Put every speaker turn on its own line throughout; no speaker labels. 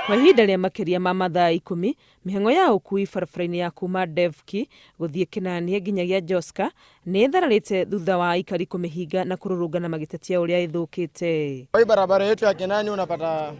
Kwa ihinda rĩa makĩria ma mathaa 10, mĩhang'o ya ũkui barabara-inĩ ya kuma Devki gũthiĩ Kĩnanie nginyagia Joska nĩ ĩthararĩte thutha wa aikari kũmĩhinga na kũrũrũngana magĩtetia ũrĩa ĩthũkĩte.
Kwa hii barabara yetu ya Kenani unapata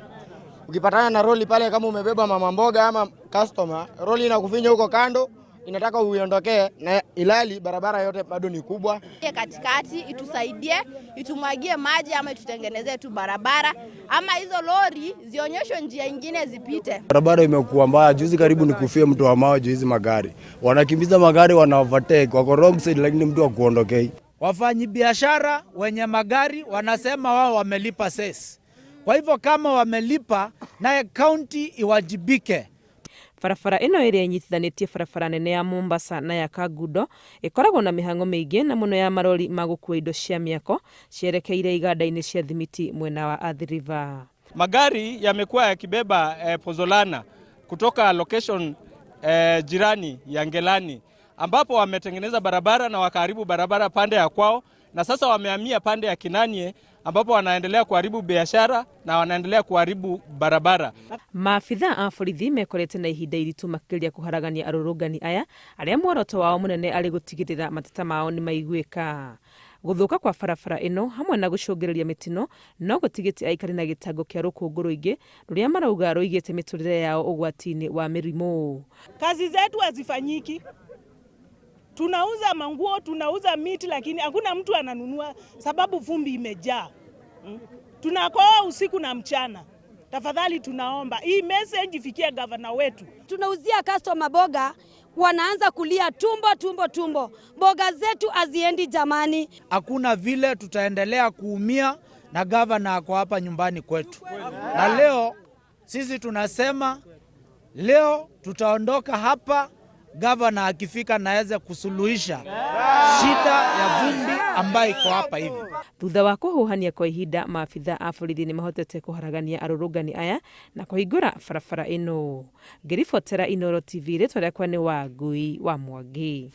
ukipatana na roli pale, kama umebeba mama mboga ama customer, roli inakufinya huko kando, inataka uiondokee, na ilali barabara yote bado ni kubwa.
Katikati itusaidie, itumwagie maji ama itutengenezee tu barabara, ama hizo lori zionyeshwe njia ingine zipite.
Barabara imekuwa mbaya, juzi karibu nikufie mtu wa mawe juu hizi magari wanakimbiza magari, wana overtake, wako wrong side, lakini mtu akuondokei.
Wafanyibiashara wenye magari wanasema wao wamelipa cess. Kwa hivyo kama wamelipa, naye county iwajibike.
Barabara ĩno ĩrĩa ĩnyitithanĩtie barabara nene ya Mombasa na ya Kangundo ĩkoragwo na mĩhang'o mĩingĩ na mũno ya marori ma gũkua indo cia mĩako cierekeire iganda-inĩ cia thimiti mwena wa Athi River.
Magari yamekuwa yakibeba pozolana kutoka location jirani ya Ngelani ambapo wametengeneza barabara na wakaharibu barabara pande ya kwao, na sasa wamehamia pande ya Kinanie ambapo wanaendelea kuharibu biashara na wanaendelea kuharibu barabara.
Maabitha a borithi mekorete na ihinda iritũ makĩgeria kũharagania arũrũngani aya arĩa muoroto wao mũnene arĩ gũtigĩrĩra mateta mao nĩ maiguĩka. Gũthũka kwa barabara ĩno hamwe na gũcũngĩrĩria mĩtino no gũtigĩte aikari na gĩtango kĩa rũkũngũ rũingĩ rũrĩa marauga rũigĩte mĩtũrĩre yao ũgwati-inĩ wa mĩrimũ.
Kazi zetu hazifanyiki. Tunauza manguo, tunauza miti, lakini hakuna mtu ananunua sababu vumbi imejaa. Tunakoa usiku na mchana. Tafadhali tunaomba hii message ifikie gavana wetu.
Tunauzia customer boga, wanaanza kulia tumbo tumbo tumbo, boga zetu haziendi jamani.
Hakuna vile tutaendelea kuumia na gavana ako hapa nyumbani kwetu. Na leo sisi tunasema leo tutaondoka hapa, gavana akifika naweze kusuluhisha shida ya vumbi ambayo iko hapa hivi.
Thutha wa kũhuhania kwa ihinda, maabitha a borithi nĩ mahotete kũharagania arũrũngani aya na kũhingũra barabara ĩno. Ngĩribotera Inooro TV, rĩtwa rĩakwa nĩ Wangui wa Mwangi.